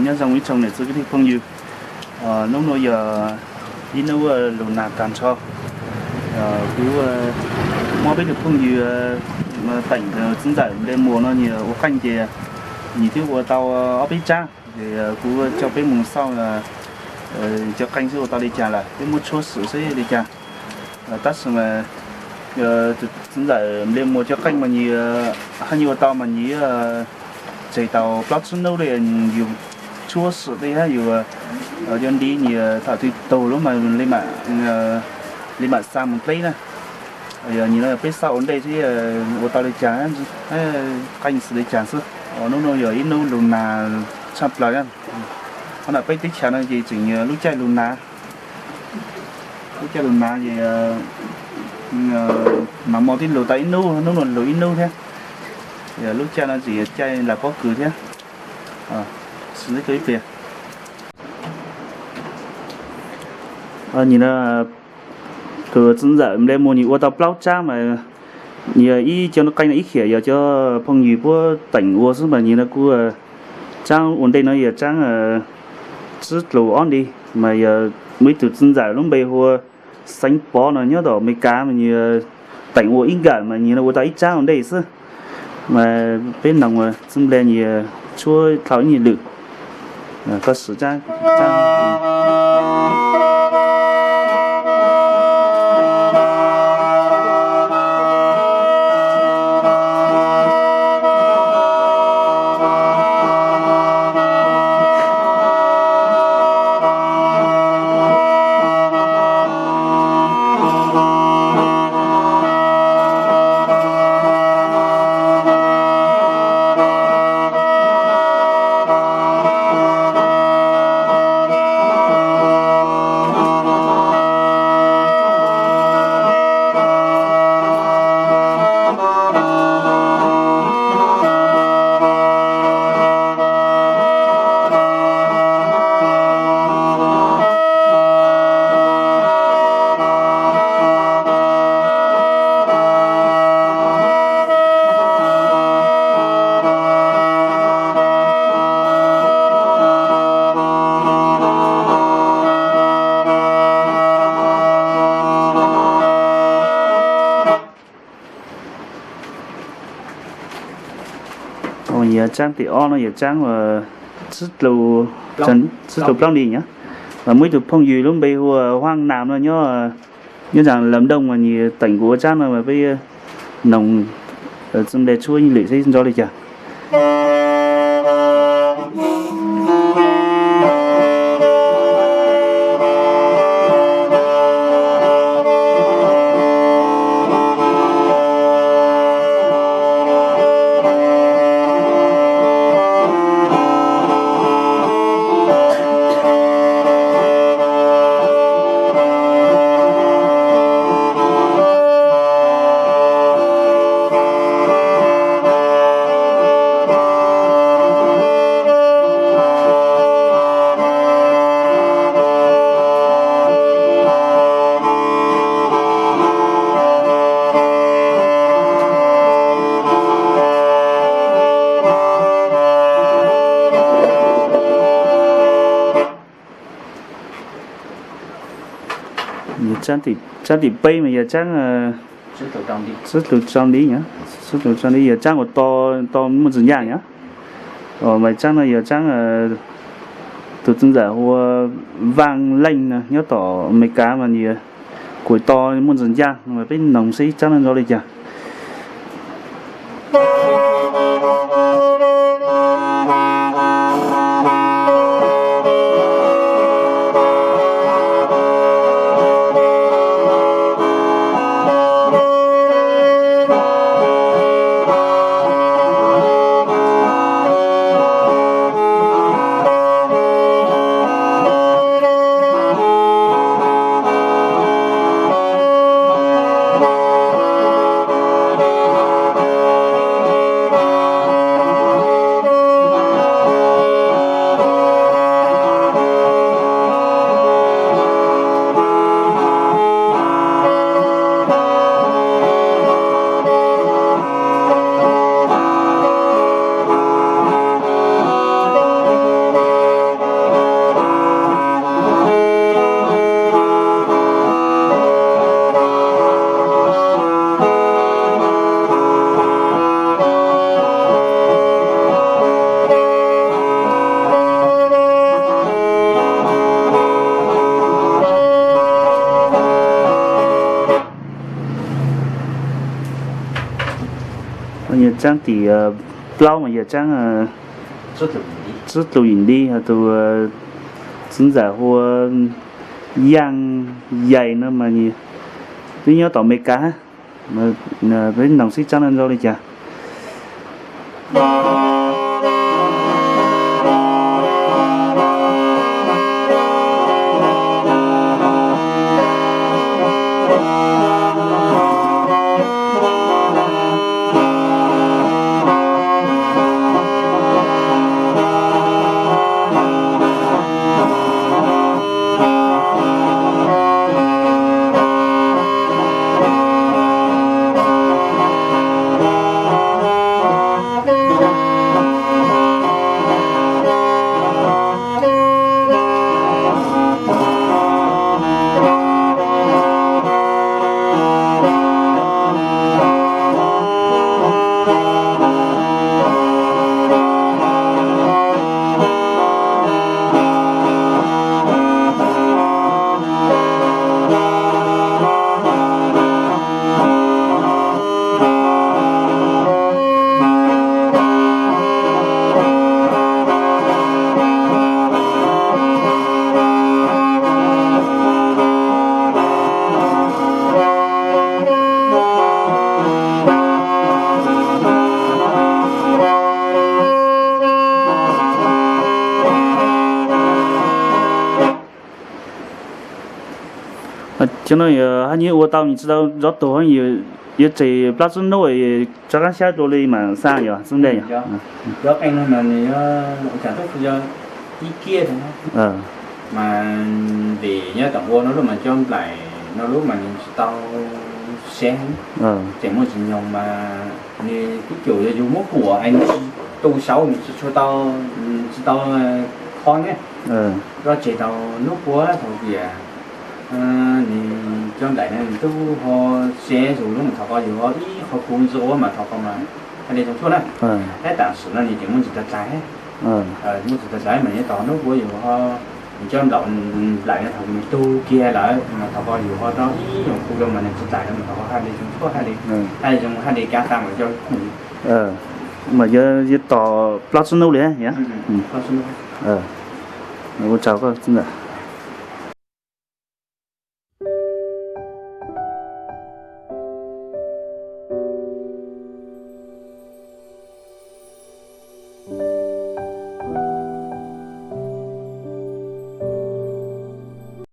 Nyob zoo ib tsoom niam txiv kwv tij phooj ywg, hnub no yog ib hnub lug nag tag nrho. Kuv muab peb tug phooj ywg teem txiv ntxawm Nplej Muas no nyias ua qeej ces nyias twb ua tau ob peb tsab, ces kuv coj peb mus xauj cov qeej seb ua tau li cas lawm, peb muab tshuab sim seb li cas. Tab sis mas tus txiv ntxawm Nplej Muas cov qeej mas nyias haj yam ua tau mas nyias tseg tau plaub tsib hnub li, yus tshuab sim li hab yus cov ntiv nyias thaum twg tug lub mas li mam xa mus dleb na. Yog nyias no peb xauj ua ntej seb ua tau li cas, qeej xws li cas xwb. Hnub no yog ib hnub lug nag tshaj plaws. Qhov no peb teb chaws no ces tseem lub caij lug nag, lub caij lug nag ces nag hmo twb lug tau ib hnub, hnub no lug ib hnub thiab. Lub caij no tseem yog caij lawv pob kws thiab. Ib pliag, nyias no tus txiv ntxawm Nplej Muas nyias ua tau plaub tsab mas nyias ib co qeej no ib khiam yog cov phooj ywg puab teem ua xwb mas nyias no kuj tsab ua ntej no yog tsab tsib tlus ob ntiv mas yog muaj ib tug txiv ntxawm lub npe hu ua Xeev Pov no nyob tom Amelikas mas nyias teem ua ib nkawm mas nyias no ua tau ib tsab ua ntej xwb. Mas peb noog txiv Nplej nyias tshuab dlhau ib nyuag lwm. Koj sim tsab. Yog tsab tim ob no yog tsab tsib tlus plaub nti nyob. Muaj ib tug phooj ywg lub npe hu ua Huaaj Nam no nyob, nyob nram Lam Dooj mas nyias teem kuv ua tsab no mas peb noog txiv Nplej tshuab ib lwm seb nrov li cas. Tsab tim peb mas yog tsab tsib tlus rau ntiv, tsib tlus rau ntiv yog tsab uas to muaj ntxwg ncaj yog. Mas tsab no yog tsab tus txiv ntxawm hu ua Vaaj Leej no nyob tom Amelikas mas nws kuj to muaj ntxwg ncaj, mas peb noog seb tsab no nrov li cas. Tsaab tim plaub mas yog tsaab Tswb Tlus Yim Nti, tus txiv ntxawm hu ua Yaaj Yais no mas twb nyob tom Amelikas hab. Peb noog sib tsaab no nrau li cas. Cov no hab nyiaj ua tau nws tsi tau zov tug, yuav tseg plab tsub nub, tso qaab xyab dlua li mas xaa yog xub ntiag yog. Cov qee no mas nws yog ua cas tub yog ib kiag mas vim nyob tom ua no lub mas cov nplaim no lub mas nws tsis tau seb, tseem muaj tsis nyoog mas nws kuj cum yog yus muab kuam es nws tsis tu saud nws tsis tshua tau, tsis tau kho ne. Koj tseg tau hnub puab thaum tias nws cov nplaim no nws tub ho seb zus lub mas thov koj yus ho ib qho kub ntxuav mas thov koj mas haj li zoo tshuaj na. Tab tam sim no nws tseem muaj ntsis tag dlais, muaj ntsis tag dlais mas nyob tom hnub puab yus ho, nws cov nplaim, nplaim no thaum nws tug kiag lawm mas thov koj yus ho rau ib yoog kub rau mas nws tsis dlais lawm mas thov koj haj li zoo tshuaj haj li, haj li zoo haj li kab qab mas coj lub khoom. Mas yuav, yuav tos plab tsub nub li yog. Ua tsaug koj xwb ntag.